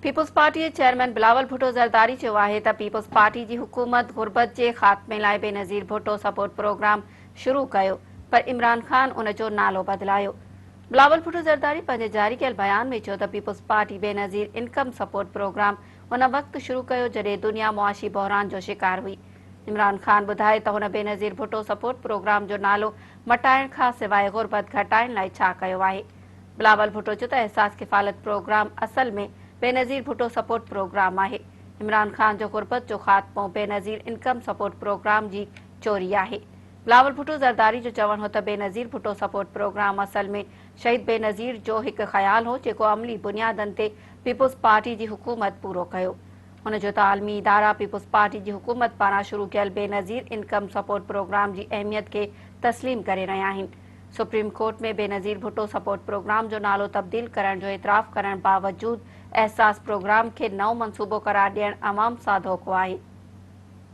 Peoples party جي chairman Bilawal Bhutto Zardari چيو آهي ته پيپلز پارٽي جي حڪومت غربت جي خاتمي لاء بينظير ڀٽو سپورٽ پروگرام شروع ڪيو پر عمران خان ان جو نالو بدلايو. بلاول ڀٽو زرداري پنهنجي جاري ڪيل بيان ۾ چيو ته peoples party Benazir income support programme ان وقت شروع ڪيو جڏهن دنيا معاشي بحران جو شڪار هئي. عمران خان ٻڌائي ته هن بينظير ڀٽو سپورٽ پروگرام جو نالو مٽائڻ کان سواء غربت گهٽائڻ لاء ڇا ڪيو آهي. بلاول ڀٽو چيو ته احساس ڪفالت پروگرام اصل ۾ بينظير ڀٽو سپورٽ پروگرام آهي، عمران خان جو غربت جو خاتمو بينظير انڪم سپورٽ پروگرام جي چوري آهي. بلاول ڀٽو زرداري جو چوڻ هو ته بينظير ڀٽو سپورٽ پروگرام اصل ۾ شهيد بينظير جو هڪ خيال هو جيڪو عملي بنيادن تي پيپلز پارٽي جي حڪومت پورو ڪيو. هن چيو ته عالمي ادارا پيپلز پارٽي جي حڪومت پاران شروع ڪيل بينظير انڪم سپورٽ پروگرام جي اهميت کي تسليم ڪري رهيا آهن. Supreme court ۾ Benazir Bhutto support programme جو نالو تبديل ڪرڻ جو اعتراف ڪرڻ باوجود احساس پروگرام کي نئون منصوبو قرار ڏيڻ عوام سان ڌوڪو آهي.